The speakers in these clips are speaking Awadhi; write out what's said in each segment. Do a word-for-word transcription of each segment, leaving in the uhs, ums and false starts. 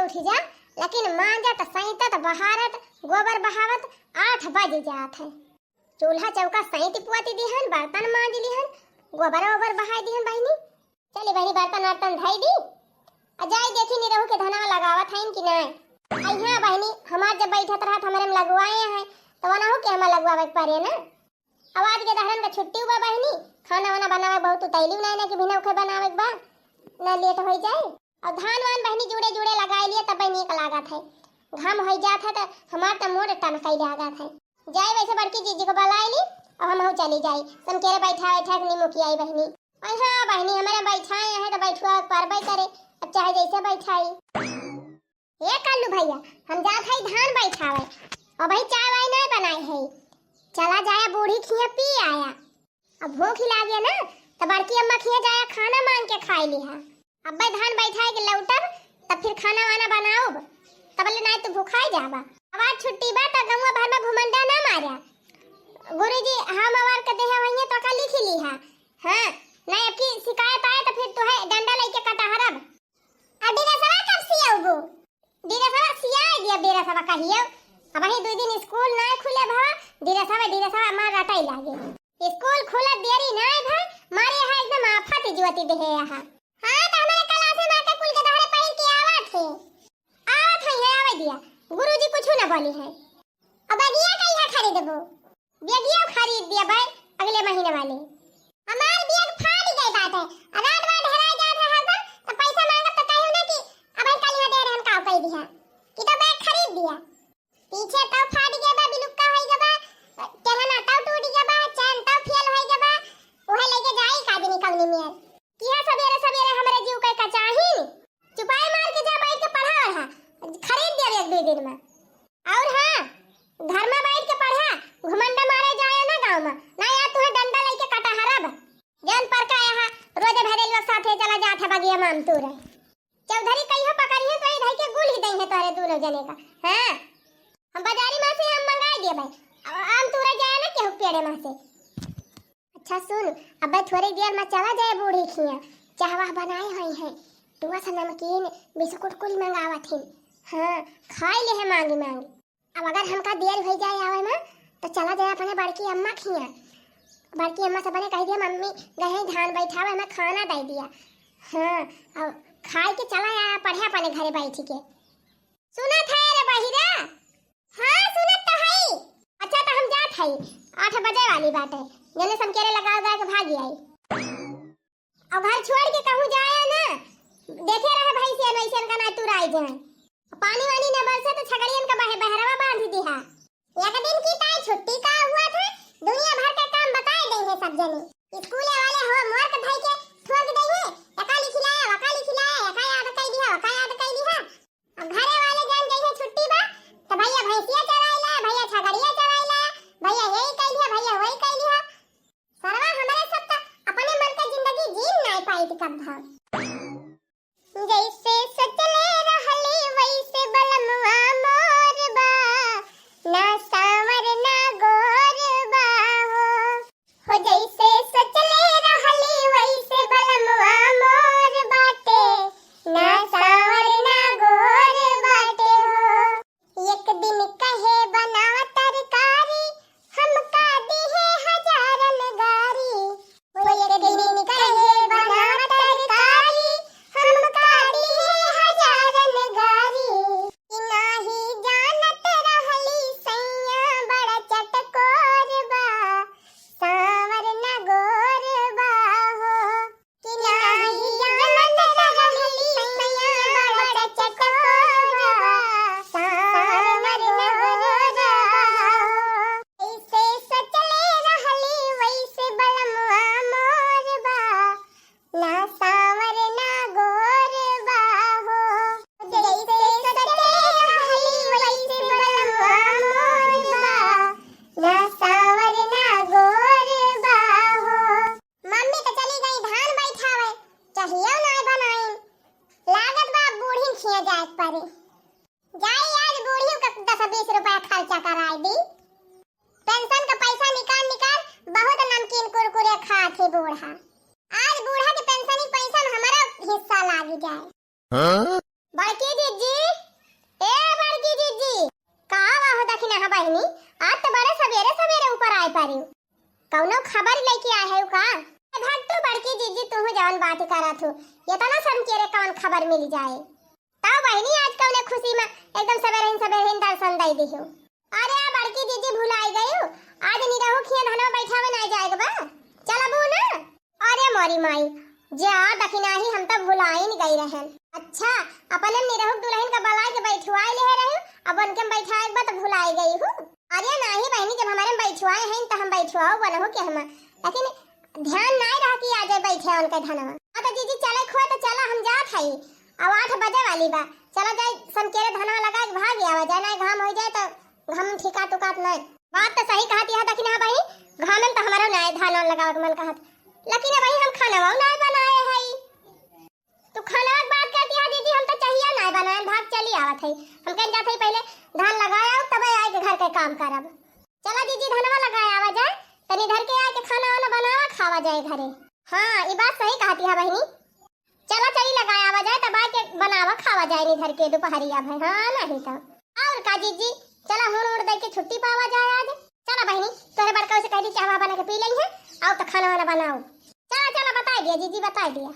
उठि जा, लेकिन माँजत, सैंतत, बहारत, गोबर बहावत आठ बजि जात है। चूल्हा चौका सैंति पुआति दिहन, बर्तन माँजि लिहन, गोबर ओबर बहाइ दिहन बहिनी। चली बहिनी, बर्तन वर्तन धइ दी, आ जाई देखी निरहू के धनवा लगावत हइन कि नाहीं। अइहाँ बहिनी, हमार जब बैठत रहत हमरे में लगवाए हैं, तो वनहू के हमें लगवावे के परे ना। अब आज के दहरन का छुट्टी हुआ बहिनी, खाना वाना बनावे बहुत उतैली नाहीं ना कि बिना उखे बनावे के बा, ना लेट होइ जाए। और धान वान बहिनी जुड़े जुड़े लगाइ लिए, तब नीक लागत है। घाम होइ जात है तो हमार तो मोर टनकइ लागत है। जाई वैसे बड़की जीजी को बुलाइ ली और हमहू चली जाई। समकेरे बैठा बैठा के नीमू खियाई बहिनी। और हाँ बहिनी, हमरे बैठाए हैं तो बैठुआ परबे करे, अब चाहे जैसे बैठाई। ए कालू भइया, हम जात हई धान बैठावे, अबहीं चाय वाय नाहीं बनाए है। चला जाया बूढ़ी खिया पी आया। अब भूख ही लागे ना, त बड़की अम्मा खिया जाया खाना माँग के खाइ लिहा। अब्बे धान बैठाए के लौटब, तब फिर खाना वाना बनाउब, तबले नाहीं तू भुखाइ जाबा। अब आज छुट्टी बा, त गउँवा भर में घुमंडा ना मारा। गुरुजी हम अवार के देहे होइहैं, तोका लिखि लिहा। हाँ, नाहीं अबकी शिकायत आए, त फिर तुहे डंडा लइके कटहरब। आ ड्रेसवा कब सियउबू? ड्रेसवा सियाइ दिया, ड्रेसवा कहियो। अबहीं दुइ दिन स्कूल नाहीं खुले भवा, ड्रेसवा, ड्रेसवा मार रटाइ लागे। स्कूल खुलत देरी नाहीं भा, मारे यहाँ एकदम आफत जुअति देहे यहाँ। हाँ, त हमरे क्लासे में आके कुल के तोहरे पहिर के आवत है। आवत है, है, आवे दिया। गुरुजी कुछु न बोली है। अब बैगिया कहिया खरीदबू? बैगिया खरीद दिया भाई, अगले महीने वाले। हमार बैग फाट गई बात है। रात भर हेराइ जात है हरदम, त पैसा माँगब त कहियो ना कि अबहीं कल यहाँ दे रहे हम, का कह दिया कि तो बैग खरीद दिया। पीछे तो फाट गया बा, बिलुक्का होइ गया बा, टेहना तो टूट गया बा, चैन तो फेल होइ गया बा, उहे लेके जाई का दिनी कौनी मेर। किहा सबेरे सबेरे हमरे जीव के कचाही। चुपाई मार के जा, बैठ के पढ़ा ओढ़ा, खरीद दिया एक दुइ दिन में। और हाँ, घर में बैठ के पढ़ा, घुमंडा मारे जाया ना गाँव में, ना यार तुहे डंडा लइके कटहरब। जौन पर का यहाँ रोज भरे लोग साथे चला जात है बगिया में आम तूरे। चौधरी कहियो पकड़िहे तो ई धइ के गुल ही दइहे तोहरे दूनो जने का। हाँ, हम बाजारी में से आम मंगाइ दिए भाई, अब आम तूरे जाए ना केहू पेड़े में से। अच्छा सुन, अबे थोड़ी देर में चला जाए बूढ़ी खिया, चाह वाह बनाए होइहैं, टुआ से नमकीन बिस्कुट कुल मंगावत हिन। हाँ, खाइ लेहे माँगि माँगि। अब अगर हमका देर होइ जाए आवे में, तो चला जाए अपने बड़की अम्मा खिया। बड़की अम्मा से बने कहि दिया, "मम्मी गए हैं धान बैठावे, हमें खाना दइ दिया।" हाँ, अब खाइ के चला आया पढ़े अपने घरे बैठ के। सुनत है रे बहिरा? हाँ, सुनत तो है। अच्छा, तो हम जात हई, आठ बजे वाली बात है, जने समकेरे लगा उगा के भागि आई। और घर छोड़ के कहूँ जाया ना, देखे रहे भैंसियन वैसियन का ना तुराई जाए। पानी वानी न बरसे तो छगड़ियन का बहे बहरवा बाँध दिहा। एक दिन की ताई छुट्टी का हुआ था, दुनिया भर का काम बताए देइहे सब जने। स्कूले वाले होमवर्क धइ के ठोक देइहे, एका लिखि लाया, वका लिखि लाया, एका याद कइ दिहा, वका याद कइ दिहा। अब घरे वाले जान जइहे छुट्टी बा, तो भैया भैंसिया चराइला, भैया छगड़िया चराइला, भैया यही कइ दिहा, भैया वही कइ दिहा। सरवा हमरे सब त अपने मन का जिंदगी जीन नाय पाइत कब भर। जैसे सोचले रहली वैसे बलमुआ मोर बा, ना सांवर ना गोर बा हो। हो जैसे सोचले रहली वैसे बलमुआ मोर बाटे, ना सांवर ना गोर बाटे हो। एक दिन कहे बनावा तरकारी, हमका दिहे हजारन गारी। वो एक दिन कहे बनावा तरकारी, हमका दिहे हजारन गारी। कि नाही जानत रहली सैया बड़ा चटकोर बा, सांवर न गोर बा हो। कि नाही जानत रहली सैया बड़ा चटकोर बा, सांवर न गोर बा। जैसे सोचले रहली वैसे बलमुआ मोर बा, ना सांवर ना गोर बा हो। जैसे सोचले रहली वैसे बलमुआ मोर बा, ना सांवर ना गोर बा हो। मम्मी तो चली गई धान बैठावे, चाहियो नाय बनाइन। लागत बा बूढ़ी खिया जाए परी। जाई आज बूढ़ी का दस बीस रुपया खर्चा कराई दी। पेंशन का पैसा निकाल निकाल बहुत नमकीन कुरकुरे खात ही बूढ़ा। आज बूढ़ा के पेंशन ही पैसा में हमारा हिस्सा लाग जाए। हाँ? बड़की जीजी, बहिनी, आज तो बड़े सबेरे सबेरे ऊपर आए पड़े। कौनो खबर लेके आए है का? भाग तू बड़की जीजी, तू जवन बात करत हो, इतना सनकेरे कौन खबर मिल जाए? तब बहिनी, आज कौने खुशी में एकदम सबेरे ही सबेरे ही दर्शन दे दिहु। अरे आ बड़की जीजी, भुलाई गयू, आज निरहू खिया धनवा बैठावे नाई जाए के बा, चलबू ना? अरे मोरी माई, जा दखिनाही, हम तो भुलाइन गई रहन। अच्छा, अपने निरहू दुल्हन का बलाए के बैठवाए ले रहू, अब उनके बैठाए के बा तो भुलाई गई हूँ। अरे नाही बहिनी, जब हमारे में बैठवाए हैं तो हम बैठवाओ बनहु के हम, लेकिन ध्यान नाई रहा कि आज बैठे उनके धनवा। हाँ तो जीजी चले खुआ तो चला, हम जात हई। अब आठ बजे वाली बा, चला जाए सनकेरे धनवा लगा के भाग आवा जाए, नाई घाम हो जाए तो घाम ठिकात उकात नाई। बात तो सही कहत यह दखिना बहिनी, घाम में तो हमारो नाई धान वान लगावे के मन कहत, लेकिन अब हम खाना वाऊ नाई बनाए हई। तू खाना के बात करती है जीजी, हम तो चाहिए ना बनाए, भाग चली आवत है। हम कहीं जात है पहले धान लगाए आओ, तब आए के घर के काम करब। चला जीजी, धनवा लगाए आवा जाए, तनी धर के आए के खाना वाना बनावा, खावा जाए घरे। हाँ, ये बात सही कहती है बहिनी। चला चली लगाए आवा जाए, तब आए के बनावा खावा जाए नी धर के दोपहरिया भर। हाँ, नहीं तो और का जीजी, चला हुड़ उड़ दे के छुट्टी पावा जाए आज। चला बहिनी, तोहरे बड़का से कह दी चाहवा बना के पी लेंगे, आओ तो खाना वाना बनाओ। चला चला, बता दिया जीजी, बता दिया।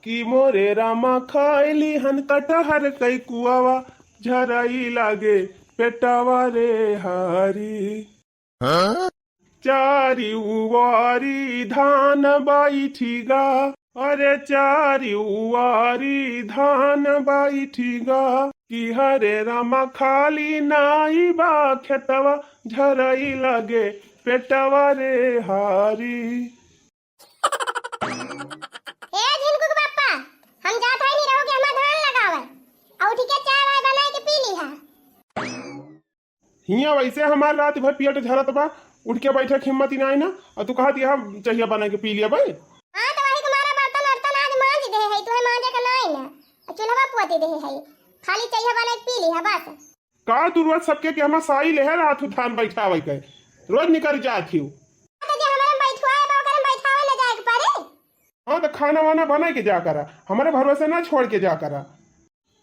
कि मोरे रामा खाइली हन कटहर कई कुआवा, झरई लागे पेटवा रे हारी। हाँ? चारी उवारी धान बैठी गा, अरे चारी उवारी धान बैठी गा, कि हरे रामा खाली नाई बा खेतवा, झरई लागे पेटवा रे हारी। ए झिनकू के पापा, हम जात हई निरहू के हमार धान लगावे। आ उठ के चाय वाय बनाए के पी ली हा। हियाँ वैसे हमार रात भर पेट झरत बा, उठ के बैठे के हिम्मत ही नाई ना, और तू कहत यह चाहिए बनाए के पी लिया भाई। हाँ, तो वही तुम्हारा बर्तन वर्तन आज मांज दे है, तुम्हें मांजे के नाई ना, और चूल्हा पोते दे है, खाली चाहिए बनाए के पी ली हा बस। का तू रोज सबके के हमार साई लेहे रहत हूँ धान बैठावे के, रोज निकल जात हूँ। तो जे हमारे में बैठुआ है, बा ओकरे में बैठावे ले जाए के पड़े। हाँ, तो खाना वाना बना के जा करा, हमारे भरोसे ना छोड़ के जा करा।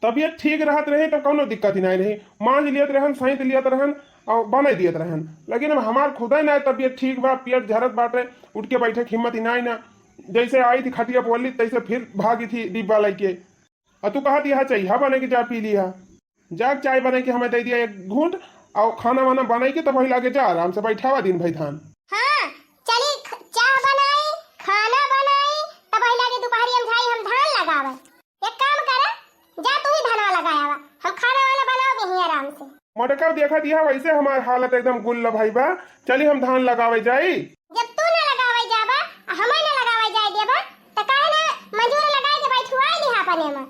तबीयत ठीक रहत रहे तो कौनो दिक्कत ही नहीं रही, मांज लियत रहन, सैंत लियत रहन और बना दियत रहन। लेकिन अब हमार खुदा ही ना तबीयत ठीक बा, पेट झरत बाटे, उठ के बैठे के हिम्मत ही नहीं ना। जैसे आई थी खटिया बोली तैसे फिर भागी थी डिब्बा लेके। और तू कहत यह चाहिए बने के जा पी लिया। जाके चाय बना के हमें दे दिया एक घूंट, और खाना वाना बनाई के तब वही लागे जा आराम से बैठावा दिन भई धान। हाँ, चली ख-, चाह बनाई, खाना बनाई, तब वही लागे दोपहरी हम जाई हम धान लगावे। एक काम करे, जा तू ही धनवा लगाया आवा, हम खाना वाना बनाओगे ही आराम से। मोटका देखत यह वैसे हमार हालत एकदम गुल्ल भई बा, चली हम धान लगावे जाई। जब तू ना लगावे जाबा, आ हमें ना लगावे जाए देबा, त काहे ना मजूर लगाए के बैठुआई लिहा अपने में।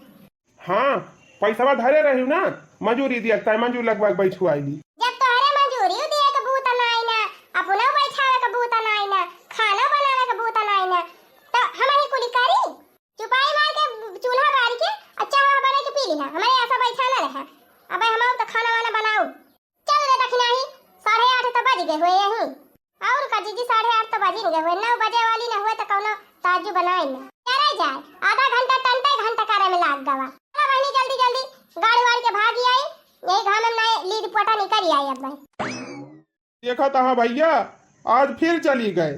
हाँ, पैसवा धरे रही ना, मजूरी दिया, ताई मजूर लगवा के बैठुआई ली। जब तोहरे मजूरी दिए के बूत नाई ना, अपना बैठावे के बूत नाई ना, खाना बनावे के बूत नाई ना, तो हम ही कुली करी? चुपाई मार के चूल्हा बार के अच्छा हवा बना के पी लिहा, हमारे ऐसा बैठा ना रहा। अब हम तो खाना वाना बनाओ। चल रे दखिनाही, साढ़े आठ तो बज गए हुए यहीं। और का जीजी, साढ़े आठ तो बज ही गए हुए, नौ बजे वाली ना हुए तो कौनो ताज्जुब बनाए ना। चला जाए, आधा घंटा टंटे घंटा करे में लाग गवा। चला बहिनी, जल्दी जल्दी गाड़ी वाड़ी के भागी आई, यही घाम में नाई लीद पोटा निकल आई अब भाई। देखा तहा भैया, आज फिर चली गए।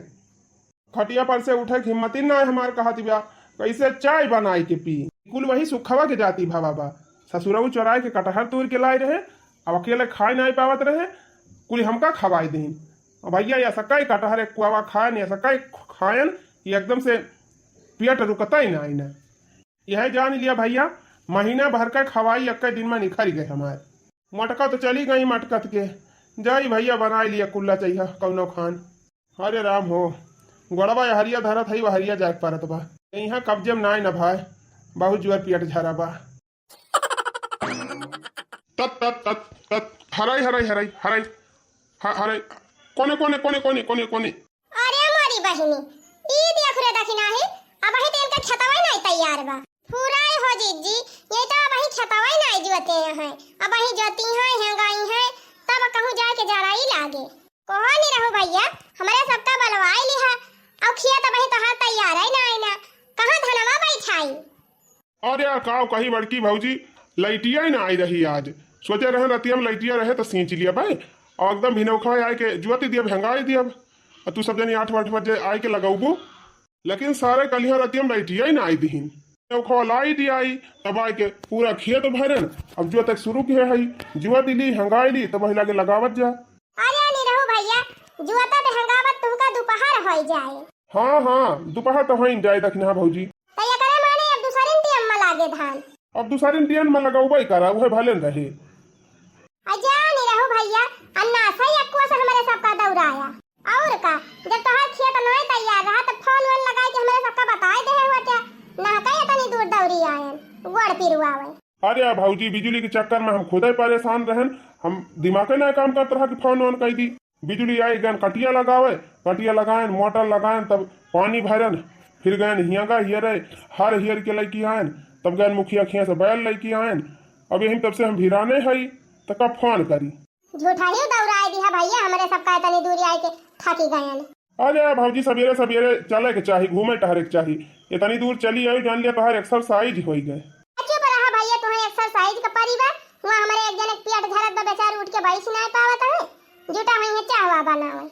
खटिया पर से उठे के हिम्मत ही ना है हमार, कहत बा, "कैसे चाय बनाए के पी?" कुल वही सुखवा के जाति भवा बा। ससुरऊ चोराए के कटहर तोड़ के लाए रहे, अब अकेले खाए नहीं पावत रहे, कुल हमका खवाए दीन। अब भैया, या सकाई कटहर एक कुआवा खाएन, या सकाई खाएन कि एकदम से पेट रुकता ही ना, ना। यह जान लिया भैया, महीना भर का खवाई एक दिन में निखर गए हमार। मटका तो चली गई मटकत के, जाई भैया बनाए लिया कुल्ला चाहिए कौनो खान। अरे राम हो, गोड़वा यहरिया धरत है, वहरिया जाए परत बा। यहाँ कब्जे में नाय न भाई, बहुत जुआर पियट झरा बा। तत, तत, तत, तत, हराई, हराई, हराई, हराई, ह-, हराई, कोने, कोने, कोने, कोने, कोने, कोने। अरे मोरी बहिनी, ई देख रे दखिनाही, अबही तो इनका खेतवा ही नहीं तैयार बा। फुराई हो जीजी, ये तो अबही खेतवा ही नहीं जोते हैं, अबही जोती हैं, हेंगाई हैं, तब कहूँ जाके जड़ाई लागे। कहो नहीं रहू भैया, हमरे सबका बलवाई लिहा, अउ खेत अबही तोहार तैयार है ना, ना, कहाँ धनवा बैठाई? अरे यार, काव कही बड़की भौजी, लइटिया ही ना आई रही आज। सोचे रहे रतिया में लइटिया रहे त सींच लिया भाई, और एकदम भिनौखा आए के जुआती दिया, भेंगाई दिया। और तू सब जनी आठ आठ बजे आए के लगौबू, लेकिन सारे कलिया रतिया में लइटिया ही ना आई दिहिन। भिनौखा लाई दिया आई, तब आए के पूरा खेत भरन। अब जुआ तक शुरू किए हई, जुआ दिली, हंगाई ली, तब वही लागे लगावत जा। अरे निरहू भैया, जुआ त हंगावत तुमका दोपहर होई जाए। हाँ, हाँ, दोपहर त होइन जाए दखिनहा भौजी। त एकरे माने अब दूसरिन टियम में लागे धान। अब दूसरिन टियम में लगौबे करा, उहे भले न रहे। आ जा निरहू भैया, अन्ना से अक्कुआ से हमरे सबका दौड़ाया। और का, जब तोहार खेत नोए तैयार रहा, त फोन वोन लगाई के हमरे सबका बताए देहे होते। ना कहे तनी दूर दौड़ी आयन, गोड़ पिरुआवे। अरे भौजी, बिजुली के चक्कर में हम खुदे परेशान रहन, हम दिमागे ना काम करत रहा कि फोन वोन कई दी। बिजुली आई गन कटिया लगावे, कटिया लगायन, मोटर लगायन, तब पानी भरन, फिर गयन हियगा हियरे, हर हियर के लइके आयन, तब गयन मुखिया खिया से बैल लइके आयन। अब यही तब से हम भिराने हई, त कब फोन करी? झूठा ही दौड़ाए दिहा भैया, हमरे सबका इतनी दूरी आए के थकी गयन। अरे भौजी, सबेरे सबेरे चले के चाही, घूमे टहरे के चाही। इतनी दूर चली आई, जान लिया तोहार एक्सरसाइज होई गए। चुप रहा भैया, तुम्हें एक्सरसाइज का परी बा। वहाँ हमारे एक जने के पेट झरत बा, बेचारे उठ के बैठ नहीं पावत है, जुटा हुई है चाहवा बनावे।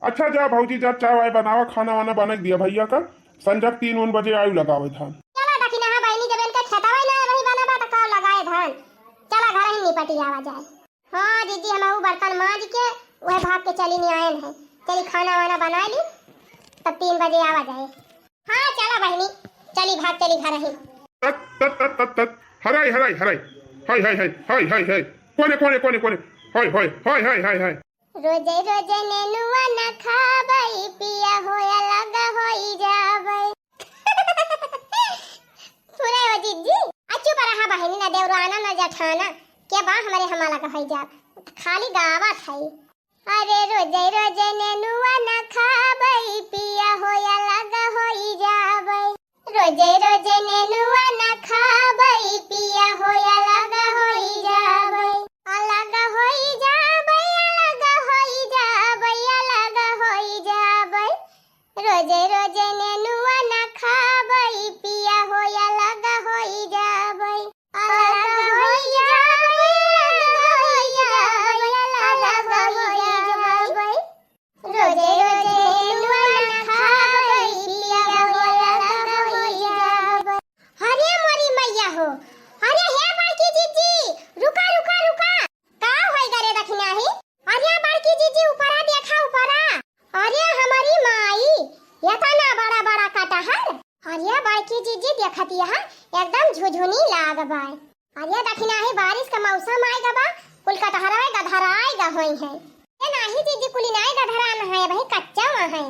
अच्छा जा भौजी, जा चाय वाय बनावा, खाना वाना बना के दिया भैया का, संझक तीन उन बजे आयु लगावे धान। चला दखिनहा बहिनी, जब इनका खेतवा ना वही बना बा त का लगाए धान, चला घर ही निपटी आवा जाए। हाँ जीजी, हम ऊ बर्तन मांज के वह भाग के चली नहीं आयन है। चली खाना वाना बना ली, तब तीन बजे आवा जाए। हाँ चला बहिनी, चली भाग चली घर ही। तत, तत, तत, तत, तत। हराई, हराई, हराई। हाय, हाय, हाय, हाय, हाय, हाय। कोने, कोने, कोने, कोने। हाय, हाय, हाय, हाय, हाय, हाय। रोजे, रोजे नेनुआ न खाबई, पिया होया लगा होई जाबई। सुने हो जीजी, आ चुप रहा बहिनी, ना देवराना ना जठाना, के बा हमरे हमाला का होई जाब, खाली गावत है। अरे रोजे, रोजे नेनुआ न खाबई, पिया होया लगा होई जाबई। रोजे, रोजे नेनुआ न खाबई, पिया होया लगा होई जाबई। अलग होई जाबई, अलग होई जाबई, अलग होई जाबई। रोजे, रोजे नेनुआ न खाबई, पिया होया लगा होई जाबई। अलग होई जाबई, अलग होई जाबई, अलग होई जाबई। रोजे रोजे नेनुआ ना खाबई, पिया होया लगा होई जाबई। अरे मोरी मैया हो, अरे हे बड़की जीजी, रुका, रुका, रुका। का होई गरे दखिनाही? अरे बड़की जीजी, ऊपरा देखा, ऊपरा। अरे हमारी माई, एतना बड़ा बड़ा कटहर। अरे बड़की जीजी, देखत यह एकदम झुझुनी लाग बाय। अरे दखिनाही, बारिश का मौसम आए गा बा, कुल कटहरवे गधराए गा होई है। ए नाही जीजी, कुली नाही गधरान है, वही कच्चा हुआ है।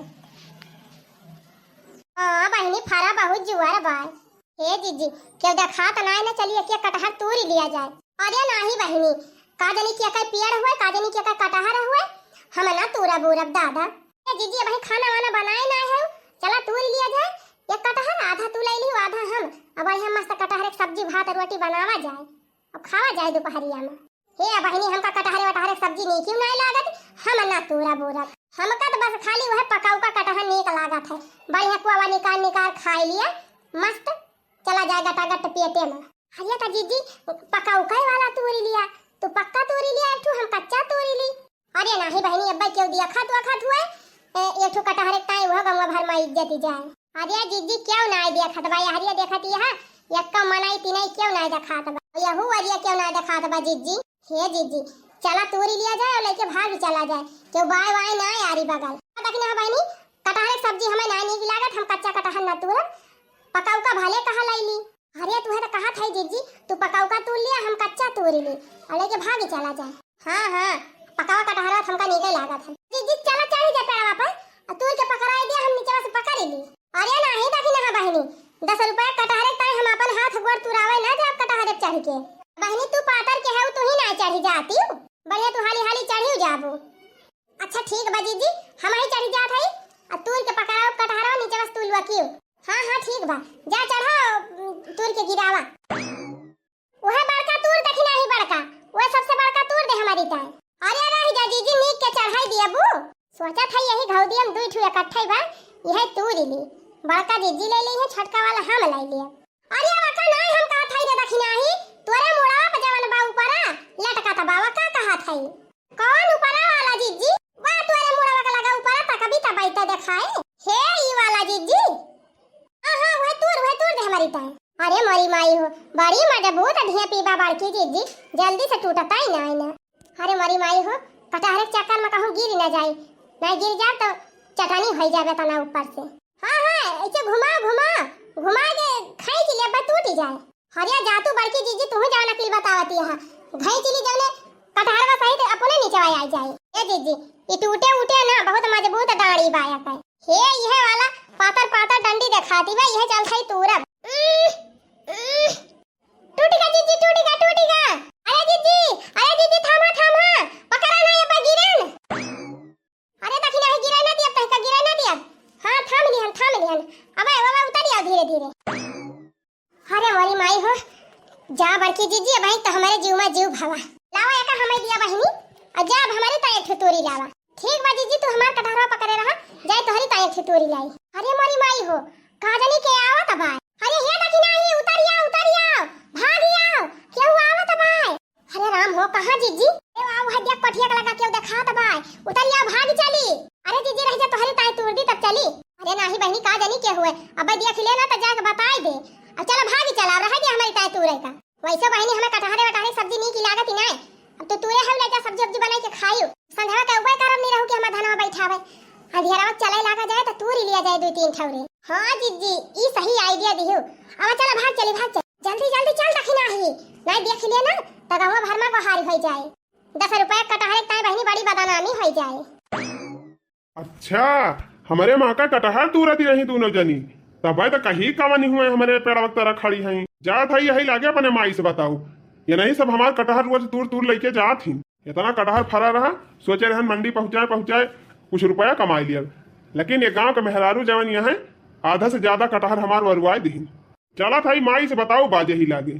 हाँ बहिनी, फरा बहुत जुआर बाय। हे जीजी, केहू देखात नाही न, चली एक एक कटहर तूरी लिया जाए। अरे नाही बहिनी, का जानी के कई पेड़ हुए, का जानी के कई कटहर हुए, हम ना तूरब उरब दादा। ए जीजी, अबही खाना वाना बनाए ना है, चला तूरी लिया जाए। एक कटहर आधा तू ले लियो, आधा हम। अब बढ़िया मस्त कटहर एक सब्जी भात रोटी बनावा जाए, अब खावा जाए दोपहरिया में। हे बहिनी, हमका कटहरे वटहरे सब्जी नीक क्यों नहीं लागत, हम ना तूरब उरब। हमका तो बस खाली वह पकौका कटहर नीक लागत है, बढ़िया कुआ निकाल निकाल खाई लिया, मस्त चला जाए गटागट पेटे में। अरे त जीजी, पकौका वाला तूरी लिया, तू पक्का तूरी लिया, एक ठो हम कच्चा तूरी ली। अरे नाही बहिनी, अब्बा केहू दिया खात वाखात हुए, ए, एक ठो कटहरे ताई वह गंवा भर में इज्जत ही जाए। अरे जीजी, केहू नाही दिया खात बा, हरिया देखत यह, यक्का मनई तिनई केहू नाही देखात बा, यहू अरिया केहू नाही देखात बा जीजी। हे जीजी, चला तूरी लिया जाए और लेके भाग चला जाए, केहू बाय वाय ना यारी बगल। देखी ना बहिनी, कटहरे के सब्जी हमें नाही नीक लागत, हम कच्चा कटहर ना तूरब, पकौका भले कहा लैली। अरे तू है तो कहा था जीजी, तू पकौका तूर लिया, हम कच्चा तूरी ली, और लेके भागी चला जाए। हाँ हाँ, पकावा कटहरा हमका नीके लागत है। जीजी चला चढ़ी जा पेड़वा पर, और तूर के पकड़ाई दिया, हम नीचे से पकड़ ली। अरे नाही देखी ना बहिनी, दस रुपया कटहरे ताई हम अपन हाथ गोड़ तुरावे ना जाब कटहरे चढ़ के। बहिनी तू पातर के है, तू ही ना चढ़ी जाती, बढ़िया तू हाली हाली चढ़ी जाबू। अच्छा ठीक बा जीजी, हम ही चढ़ी जात हई, आ तूर के पकड़ाओ कटहरवा नीचे बस तू लुआ कियो। हाँ हाँ ठीक बा, जा चढ़ा, उम, तूर के गिरावा। वह बड़का तूर देखी नाही बड़का, वह सबसे बड़का तूर दे हमारी ताई। अरे रह जा जीजी, नीक के चढ़ाई दिया बू। सोचा था यही घौदी हम दुई ठू इकट्ठे बा, यह तूर ली। बड़का जीजी ले ली है, छोटका वाला हम ले लिए। अरे बड़का नाही हम कहा था रे दखिनाही, तोरे मुड़ा पे जवन बा ऊपरा, त बाबा का कहत है? कौन ऊपरा वाला जिज्जी? वाह, तोरे मुड़वा के लगा ऊपरा तक अभी तब बैठा देखाए। हे ई वाला जिज्जी। हाँ, हाँ, वह तूर, वह तूर दे हमारी ताई। अरे मोरी माई हो, बड़ी मजबूत ढेपी बा बड़की जिज्जी, जल्दी से टूटता ही ना, ना। अरे मोरी माई हो, कटहरे के चक्कर में कहूँ गिर ना जाए, नहीं गिर जाए तो चटनी हो जावे तना ऊपर से। हाँ, हाँ, ऐसे घुमा, घुमा, घुमा के खींच ले, बस टूट ही जाए। अरे जा तू बड़की जिज्जी, तू जान अकिल बतावती है। घई चिली जौने कटहरवा सहित अपने नीचवा आ जाए। ए जिज्जी, ई टूटे उठे ना, बहुत मजबूत डांड़ी बा एकर। हे, इहे वाला पातर पातर डंडी देखाती बा, इहे चल खई तूरब। उम्म, उम्म। टूटी का जिज्जी, टूटी का, टूटी का। अरे जिज्जी, अरे जिज्जी, थामा, थामा, पकड़ा ना, ये पर गिरन। अरे दखिना ही गिरे ना दिया, तहिका गिरे ना दिया। हाँ, थाम लिहन, थाम लिहन। अबे, अबे, उतर आओ धीरे धीरे। अरे मोरी माई हो, जा बड़की जिज्जी, अब तो हमारे जीव में जीव भवा। लावा एका हमें दिया बहिनी, और जा अब हमारे ताई एक ठो तूरी लावा। ठीक बा जिज्जी, तू हमार कटहरवा पकड़े रहा, जाए तोहरी ताई एक ठो तूरी लाई। अरे मोरी माई हो, का जानी के आवत बा। अरे हे दखिना ही, उतर आओ, उतर आओ, भाग आओ, केहू आवत बा। अरे राम हो, कहाँ जिज्जी? ए वाह, वह देख कोठिया के लगा केहू देखात बा। उतर आओ, भाग चली। अरे जिज्जी, रह जा, तोहरी ताई तूर दी तब चली। अरे नाही बहिनी, का जानी के हुए, अब देख ले ना तो जाके बताई दे। अब चला भाग चला, अब रह दे हमारी ताई तूरे का। वैसे बहिनी, हमें कटहरे वटहरे सब्जी नीक लागत ही नाय। अब तू तूरे हव, ले जा सब्जी उब्जी बनाई के खाइयो। संझवा के उबे करब नहीं रहू कि हमार धनवा बैठावे। अंधियरवा चले लागा जाए तो तूर ही लिया जाए दो तीन ठौरे। हाँ जिज्जी, ई सही idea दिहू। अब चला भाग चली, भाग चली। जल्दी जल्दी चल दखिना ही, नहीं देख लिए ना तो गाँव भर में गोहारी हो जाए। दस रुपया कटहरे के ताई बहिनी बड़ी बदनामी हो जाए। अच्छा, हमरे माँ का कटहर तूरती रही दोनों जनी, तबे तो कहीं कवनी हुए हमरे पेड़वा के तरह खड़ी हैं। जात है यही लागे अपने माई से बताऊ, ये नहीं सब हमार कटहर रोज तूर तूर लेके जात ही। इतना कटहर फरा रहा, सोचे रहन मंडी पहुँचाए पहुँचाए कुछ रुपया कमाई लिया, लेकिन ये गाँव के मेहरारू जवन यहाँ है, आधा से ज्यादा कटहर हमार वरुआए दिहिन। चला था माई से बताऊ बाजे ही लागे।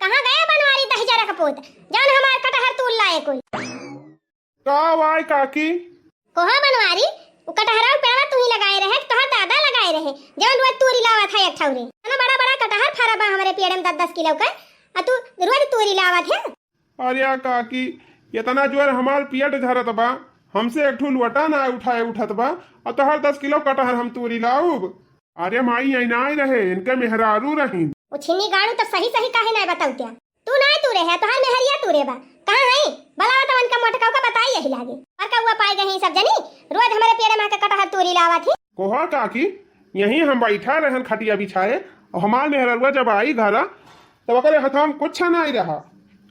कहाँ गया बनवारी दहिजरा का पूत, जौन हमार कटहर तूल लाए कुल? का वाय काकी? कोहा बनवारी, उ कटहरा पेड़वा तू ही लगाए रहे, तोहर दादा लगाए रहे, जौन रोज तूरी लावत है एक ठौरे। इतना बड़ा बड़ा कटहर फरा बा हमरे पेड़ में दस दस किलो का, आ तू रोज तूरी लावत है। अरे काकी, इतना जोर हमार पेट झरत बा, हमसे एक ठो लोटा ना उठाए उठत बा, और तोहर दस किलो कटहर हम तूरी लाउब? अरे माई, आई नाय रहे, इनके मेहरारू रहीन। ओ छिन्नी गाड़ू, तो सही सही काहे नाय बताऊ त्या? तू नाय तूरे है, तोहार मेहरिया तूरे बा। कहाँ है? बलावा तो उनका मोटकाऊ का बताई यही लागे। और का हुआ पाए गई सब जनी, रोज हमारे पेड़े में आके कटहर तूरी लावा थी। कोहा काकी, यहीं हम बैठा रहन खटिया बिछाए, और हमार मेहररुआ जब आई घरा, तब ओकरे हथवा में कुछ नाय रहा।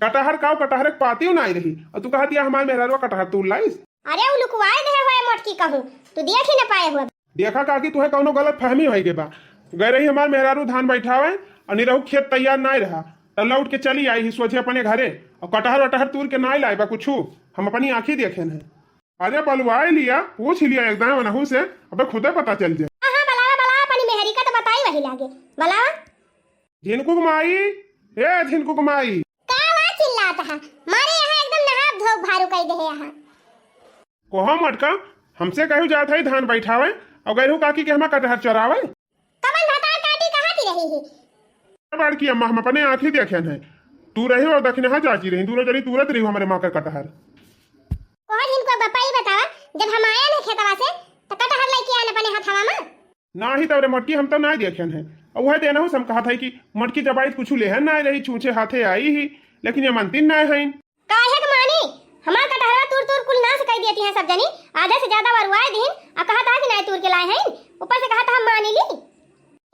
कटहर का, कटहर के पातियो नाय रही, और तू कहतिया हमार मेहररुआ कटहर तूर लाइस। अरे उ लुकवाए दे हुए मोटकी कहूँ, तू देख ही न पाए हुए। देखा काकी, तुहे कौनो गलत फहमी होई गए बा। गए रही हमार मेहरारू धान बैठावे, और निरहू खेत तैयार नाय रहा, तब लौट के चली आई ही सोझे अपने घरे, और कटहर वटहर तूर के नाय लाए बा कुछू, हम अपनी आँखी देखेन है। अरे बलवाए लिया, पूछ लिया एकदम वनहू से, अबे खुदे पता चल जाए। हाँ, हाँ, बलावा, बलावा, अपनी मेहरी का तो बताई वही लागे, बलावा। झिनकुक माई, ए झिनकुक माई। का वा चिल्लात है? मारे यहाँ एकदम नहाब धोब भारू कई दे है यहाँ। कोहा मटका, हमसे कहू जात है धान बैठावे, और गैरू काकी के हमा कटहर चरावे। कवन भतार काटी कहाँ थी रही ही? बड़की अम्मा, हम अपने आँखी देखेन है, तू रही और दखिनहा चाची रही, दोनों जनी तूरत रही हमारे माँ का कटहर। कोहा झिनकुक बप्पा, ई बतावा, जब हम आया ना खेतवा से, तो कटहर लेके आया अपने हथवा में? नाही तोरे मटकी हम तो नाही देखेन है। और वह देना हो सम कहत है कि मटकी जब आई तो कुछ लेहन नाही रही, छूछे हाथे आई ही, लेकिन ये मनतीन नाही है। काहे के मानी? हमार कटहरा तूर तूर कुल नाश कर देती हैं सब जनी, आधे से ज्यादा वरुआए दीन, आ कहत है कि नाही तूर के लाए हैं, ऊपर से कहत हम मानी ली।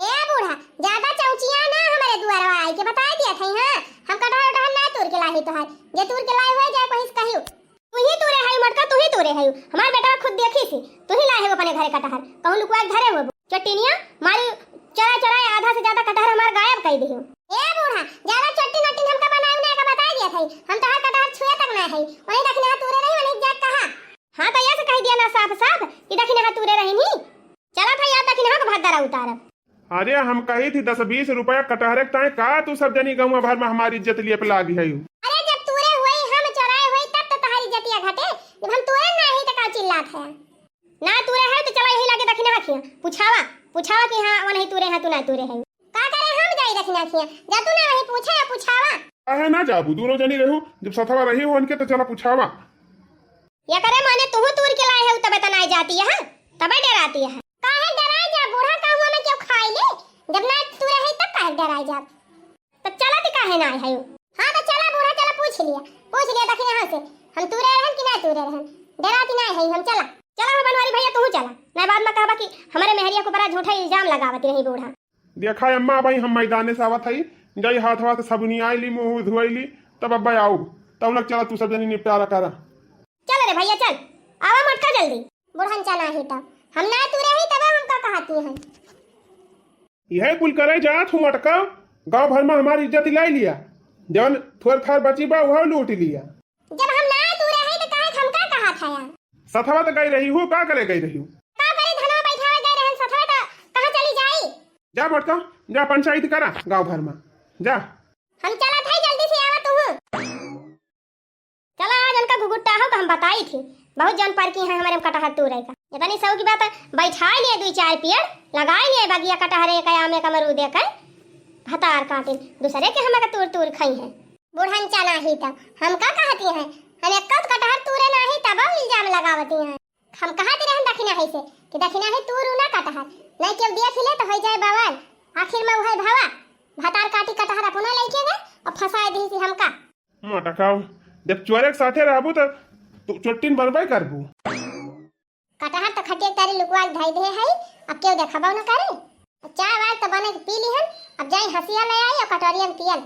ए बूढ़ा, ज्यादा चौचिया ना हमारे दुआरवा आई के बताई दिया था, हाँ, हम कटहर उटहर नाही तूर के लाए ही तोहार, जे तूर के लाए हुए जाए वहीं से कहियो। तू ही तूरे हई मटका, तू ही तूरे हई। हमार बेटवा खुद देखी सी, तू ही लाए हो अपने घरे कटहर। कहूँ लुकवा के धरे हो। चट्टिनिया मारी चरा चरा आधा से ज्यादा कटहर हमार गायब कर दियो। ए बूढ़ा, ज्यादा चट्टी नट्टी हमका बनाऊ ना का बताई दिया था। हम तो हर कटहर छुए तक ना है। वहीं दखिनहा तूरे रही, वहीं जाके कहा। हाँ तो ऐसे कह दिया ना साफ साफ कि दखिनहा तूरे रही नहीं। चला था यार दखिनहा को भद्दरा उतारब। अरे हम कही थी दस बीस रुपया कटहरे के ताए का तू सब जनी गौवा भर में हमारी इज्जत लिए पे लागी है। अरे जब तूरे हुई हम चोराए हुई तब तो तहारी इज्जतिया घटे, जब हम तूरे ना ही तो का चिल्लात है। ना तूरे है तो चला यही लागे दखिनहा खिया, पुछावा, पुछावा कि हाँ वो नहीं तूरे है तू ना तूरे है। का करे हम जाई देखी ना थिया, जा तू ना वहीं पूछे या पूछावा। काहे ना जाबू? दूनो जनी रहू, जब सथवा रही हो उनके तो चला पूछावा। ये करे माने तू तूर के लाए है, तबे तो नाई जाती है, तबे डराती है। काहे डराए जा बूढ़ा, का हुआ में क्यों खाई ले? जब ना तू रही तब काहे डराए जा? तो चला ती काहे ना आए है? हाँ तो चला बूढ़ा, चला पूछ लिया, पूछ लिया दखिनहा से, हम तूरे रहन कि ना तूरे रहन, डराती ना है हम, चला। चला हो बनवारी भैया, तू चला, ना बाद में कहबा कि हमारे मेहरिया को बड़ा झूठा इल्जाम लगावत रही बूढ़ा। देखा अम्मा, भाई हम मैदाने से आवत हई, जाई हाथ वाथ सबुनियाई ली, मुँह धुआई ली, तब अब्बा आऊ, तब लग चला तू सब जनी निपटारा करा। चल रे भैया चल, आवा मटका जल्दी। बुढ़न चला ही तब, हम ना तूरे ही तब हमका कहती हैं। यह कुल करे जात हूँ मटका, गाँव भर में हमारी इज्जत लाई लिया, जौन थोर थार बची बा वह लूट लिया। जब हम ना तूरे ही तो काहे हमका कहत है यार? सथवा तो गई रही हूँ, का करे गई रही हूँ? का करे धनवा बैठावे गए रहन सथवा तो कहाँ चली जाई? जा मटका, जा पंचायत करा गाँव भर में, जा। हम चलत है, जल्दी से आवा तू। चला आज उनका घुघुट्टा हो हम बताई थी, बहुत जन पर की है हमारे कटहर तूरे का। इतनी सौ की बात है, बैठाई लिए दुई चार पेड़, लगाई लिए बगिया कटहरे का, आमे का, अमरूदे का, भतार काटिन, दूसरे के हमें का तूर तूर खाई है। बुढ़न चला ही तब, हम का कहती हैं, हम एक कटहर तूरे ना ही तब इल्जाम लगावती हैं। हम कहत रहन दखिनहा से कि दखिनहा तूर ना कटहर, नहीं केहू देख ले तो हो जाए बवाल। आखिर में उहे भवा, भतार काटी कटहर अपना लेके गए और फंसाए दी से हमका। मटकाओ, जब चोरे के साथे रहबू तो तू चोट्टिन बनबे करबू। कटहर तो खटिया के तारी लुकवा के धई दे है, अब केहू देखबो न करे। चाय वाय तो बने के पी लिहन, अब जाई हंसिया ले आई और कटोरिया में पियल।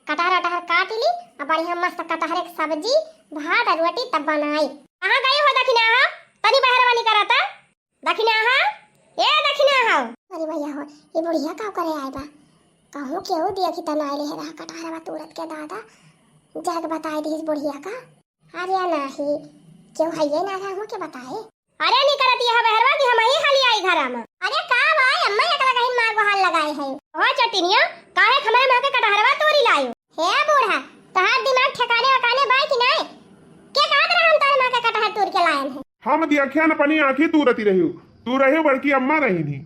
कटहर अटहर काट ली, अब बढ़िया मस्त कटहर के सब्जी, भात और रोटी तब बनाई। कहाँ गई हो दखिनहा? तनी बहरवा निकरता। दखिनहा, ए दखिनहा। अरे भैया हो, ये बुढ़िया का करे आए बा? कहूँ केहू देखी त ना ले रहा कटहरवा तूरत के दादा। जाके बताए दीस बुढ़िया का। अरे नाही, केहू हइये ना रहा हो के बताए। अरे निकरत यह बहरवा कि हम ही हली आई घरा में। अरे का भाई, अम्मा एकला कहीं मार गोहार लगाए है। हो चटिनिया, काहे हमरे माँ के कटहरवा तोरी लायो? हे बूढ़ा, तोहार दिमाग ठिकाने वकाने बा कि नाय? के कहत रहा हम तोरे माँ के कटहर तूर के लायन है? हम देखिया न अपनी आँखी तूरती रही, तू रही बड़की अम्मा रही नहीं।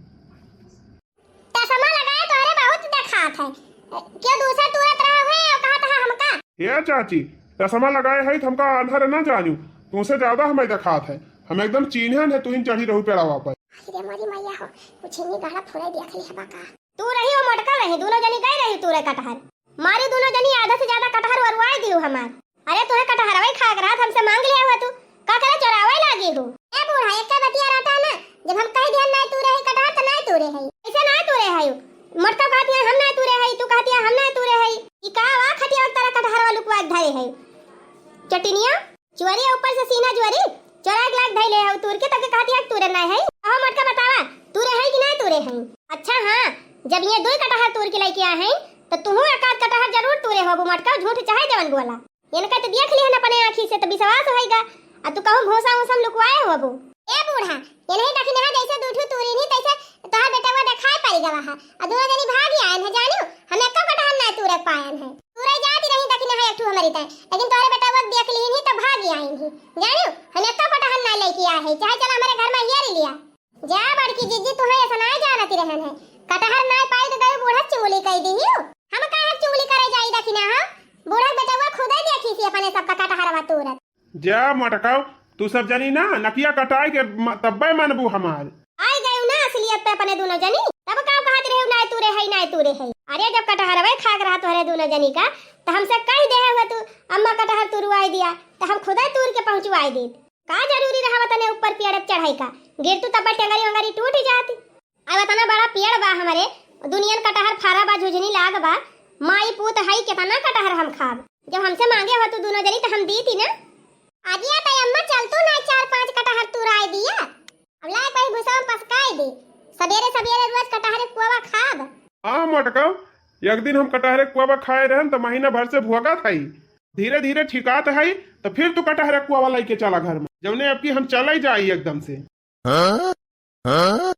चश्मा लगाए तोहरे बहुत देखात है, क्यों दूसरा तूरत रहा है और कहत है हमका? हे चाची, चश्मा लगाए है तो हमका आन्हर न जानू, तुमसे ज्यादा हमें देखात है, हम एकदम चीन्हन है, तू ही चढ़ी रहू पेड़वा पर। अरे रे मोरी मैया हो, कुछ नहीं गहरा फुरे देख ली हबा का? तू रही वो मोटका रही, दोनों जनी गई रही तूरे कटहर। मारी दोनों जनी आधा से ज्यादा कटहर वरुआई दियो हमार। अरे तोहे कटहरवा ही खाए के रहत हमसे मांग लिया हुआ तू। का करे चोरावे लागी हो? ए बूढ़ा, एक बतिया रहता है ना, जब हम कह दिया ना तूरे है कटहर तो ना तूरे है। ऐसे ना तूरे है। मोटका कहती है हम ना तूरे है, तू कहती है हम ना तूरे है। ई का वा खटिया तारा कटहरवा लुकवा के धरे है। चटिनिया। चोरी ऊपर से सीना चोरी, चोरा के लाग धइले हऊ तूर के, तके कहती है तूरे ना है। अहो मटका बतावा, तूरे है कि ना तूरे है? अच्छा हाँ, जब ये दो कटहर तूर के लेके आए हैं, तो तुहू एक आध कटहर जरूर तूरे होबू मटका, झूठ चाहे जवन बोला। इनका तो देख लिहन अपने आँखी से तो विश्वास होइगा, आ तू कहूँ भूसा ऊसा में लुकवाए होबू। ए बूढ़ा, ये नहीं दखिनहा जैसे दू ठू तूरी नहीं तैसे तोहार बेटवा देखाए पड़ गवा है, आ दोनों जनी भाग आए हैं जानू, हम एक कटहर ना तूरे पायन है। तूरे जाती रही दखिनहा एक ठू हमारी तय, लेकिन तोहरे बेटवा देख ली नहीं तो भाग आइन ही। जानू, हम एको कटहर ना लेके आए हैं, चाहे चला हमारे घर में हियर लिया। जा बड़की जिज्जी, तू है ऐसा ना जानती रहन है। कटहर ना पाई तो गई बूढ़ा चुगली कह दी ही। हम काहे चुगली करे जाई दखिनहा? बूढ़ा बेटवा खुदे देखी सी अपने सबका कटहरवा तूरत। जा मटकाओ, तू सब जनी ना नकिया कटाए के म-, तब्बे मनबू हमार। आई गयू ना असलियत पे अपने दोनों जनी, तब का कहत रहे नाय तूरे है, नाय तूरे है। अरे जब कटहरवे खाक रहा तोहरे दोनों जनी का, तो हमसे कह दे हुआ तू, अम्मा कटहर तुरवाई दिया, तो हम खुदे तूर के पहुँचवाई देत। का जरूरी रहा तने ऊपर पेड़ चढ़ाई का? गिर तू तब टेंगरी ओंगरी टूट जाती। अब इतना बड़ा पेड़ बा हमरे, दुनियन कटहर फरा बा, झुझनी लाग बा, माई पूत हई, कितना कटहर हम खाब? जब हमसे मांगे हो तू दोनों जनी तो हम दी थी ना। आजिया तो अम्मा चल तू ना चार पांच कटहर तुराई दिया। अब लाए कहीं भूसा में पसकाई दी। सबेरे सबेरे रोज कटहर कोवा खाब। हाँ मोटका, एक दिन हम कटहरे कोवा खाए रहन तो महीना भर से भोगत हई। धीरे धीरे ठिकात हई तो फिर तू कटहरे कोवा लेके चला घर में। जौने अब की हम चले जाई एकदम से। हाँ? हाँ?